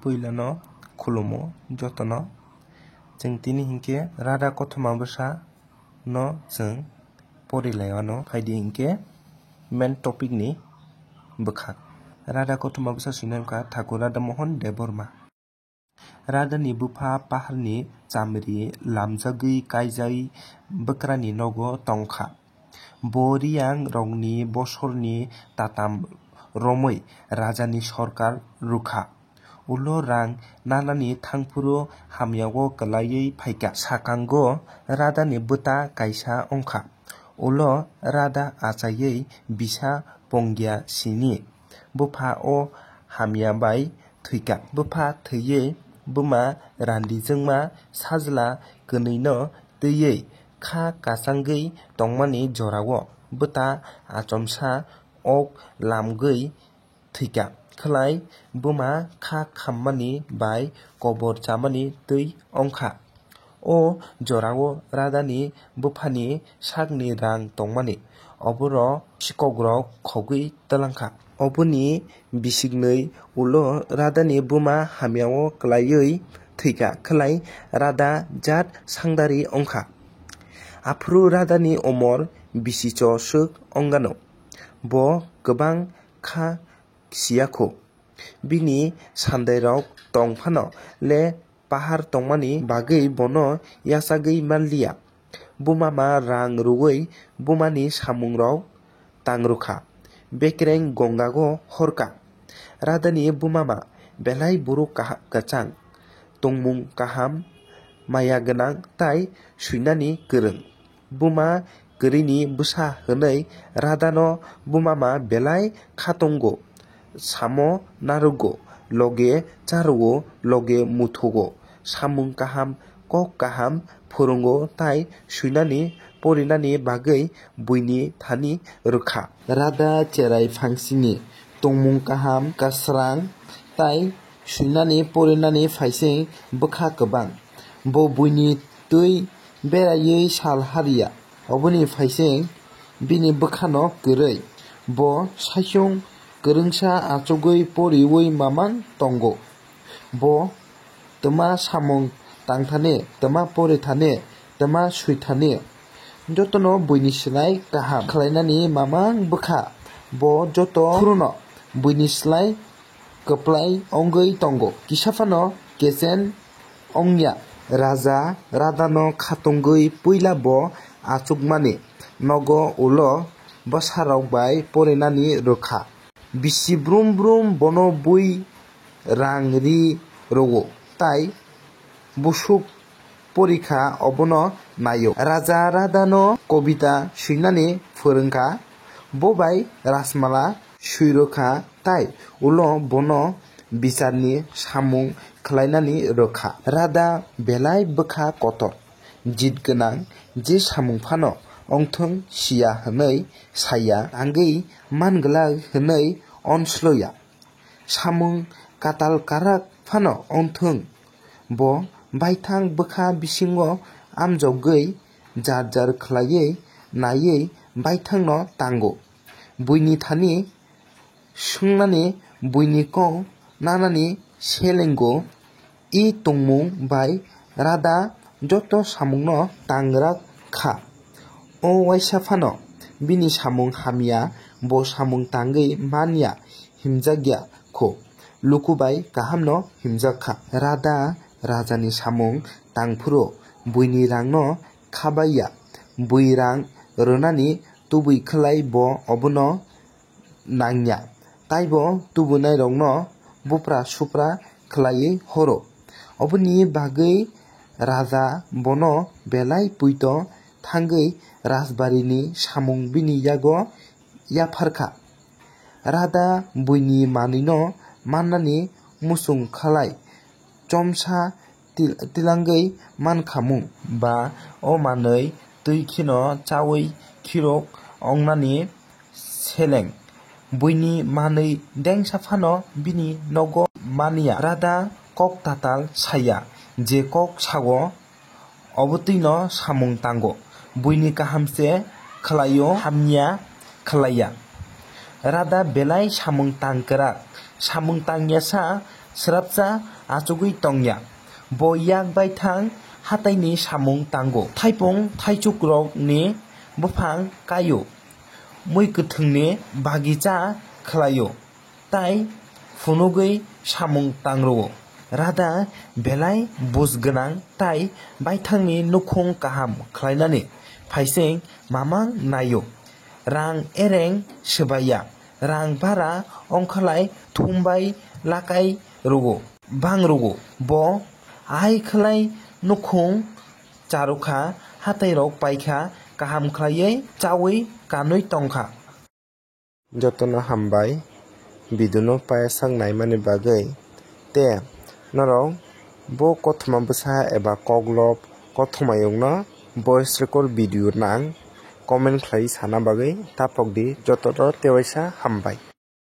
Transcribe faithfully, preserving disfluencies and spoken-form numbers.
Puilano khulumo jotono. Chwng tini hinkhe Radha Kothoma Bwsa no chwng pori lai anw. Phaidi hinkhe main topic ni bwkha. Radha Kothoma Bwsa swinai wngkha Thakur Radha Mohan Debbarma. Radha ni bupha paharni chamri lamjagwi kaijai bwkrani nogo tongkha. Bo Riyang rokni bosorni tatam romwi rajani sorkar rwkha. Ulo rang nanani thangphuru hamyao kwlaiwi phaikha. Sakango Radhani bwta kaisa wngkha. Ulo Radha achaiwi bisa pongya sini bupha o hamya bai thwikha. Bupha thwiwi buma randijwkma sajla kwnwino twiwi kha kachangwi tongmani jorao bwta achomsa ok lamgwi thwikha. Khwlai buma kha khammani bai kobor chamani twi wngkha. O jorao Radhani buphani sakni rang tongmani, oborok sikokrok khogwi twlangkha. Oboni bisiknwi ulo Radhani buma hamyao kwlaiwi thwikha, khwlai Radha jat sangdari wngkha. Aphuru Radhani umor bisicho swk wngano. Bo kwbang kha siya kho. Bini sandairok tong phano le pahar tongmani bagwi bono yachagwi manliya. Bumama rang rwui bumani samungrok tang rwkha. Bekreng gongago horkha. Radhani bumama belai borok kaha-, kwchang, tongmung kaham, maya gwnang tai swinani kwrwng. Buma kwrwini bwsa hwnwi Radhano bumama belai khatungo, samo narwgo, loge charwo, loge muthugo, samung kaham, kok kaham phwrwngo tai swinani porinani bagwi buini thani rwkha. Radha cherai phangsini tongmung kaham, kwsrang tai swinani porinani phaising bwkha kwbang. Bo buini twi beraiwi sal hariya. Oboni phaising bini bwkhano kwrwi. Bo saichung kwrwngsa achugwi poriwi mamang tongo. Bo twma samung tangthani, twma porithani, twma swithani. Jotono buini slai kaham khlainani mamang bwkha. Bo joto phruno buini slai kwplai wngwi tongo. Kisa phano kechen wngya. Raja Radhano khatungwi puila bo achukmani nogo ulo bwsarok bai porinani rwkha. Bisi brum brum bono bui rang ri rwo, tai busuk porikha obono naio. Raja Radhano kobita swinani phwrwngkha, bo bai Rajmala swirwkha tai ulo bono bicharni samung khlainani rwkha. Radha belai bwkha kotor, jit gwnang, je samung phano wngthwng siya hwnwi saya, tangwi man glak hwnwi onsloya. Samung katal karak phano wngthwng, bo baithang bwkha bisingo amjogwi jar jar khlaiwi naiwi baithangno tango. Buini thani swngnani, buini kong nanani selengo. I tongmung bai Radha joto samungno tangrak kha. O waisa phano bini samung hamya, bo samung tangwi manya himjakya kho, luku bai kahamno himjak kha. Radha rajani samung tangphuru buini rangno khabaiya, bui rang rwnani tubui khlai bo obono nangya, taibo tubunairokno bupra supra khlaiwi horo. Oboni bagwi raja bono belai puito thangwi rajbarini samung bini yago yapharkha. Radha buini manwino mannani muchung khlai chomsa til-, tilangwi mankhamung. Ba o manwi twi kheno chawi khirok ongnani seleng. Buini manwi dengsa phano bini nogo manya. Radha kok tatal saya, je kok sao, obotwino samung tango. Buini kaham se khlaio, hamya khlaiya. Radha belai samung tangkrak, samung tangyasa srapsa achugwi tongya. Bo yak baithang hataini samung tango, thaipung thaichukrokni buphang kaio, mui kwthwngni bagicha khlaio, tai phunugwi samung tangrwo. Rada belai buj gwnang tai baithangni nukhung kaham khlainani phaising mamang naio. Rang ereng swbaiya, rang bara ongkhalai thumbai lakai rwo, bang rwo. Bo ai khlai nukhung charwkha, hatairok paikha, kaham khlaiwi chawi kanwi tongkha. Jotono hambai video no payasak naimani bagwi, te norok bo kothoma bwsa eba koklop kothoma yokno voice record video nang comment khlai sana bagwi tapok di. Jotono tewaisa hambai.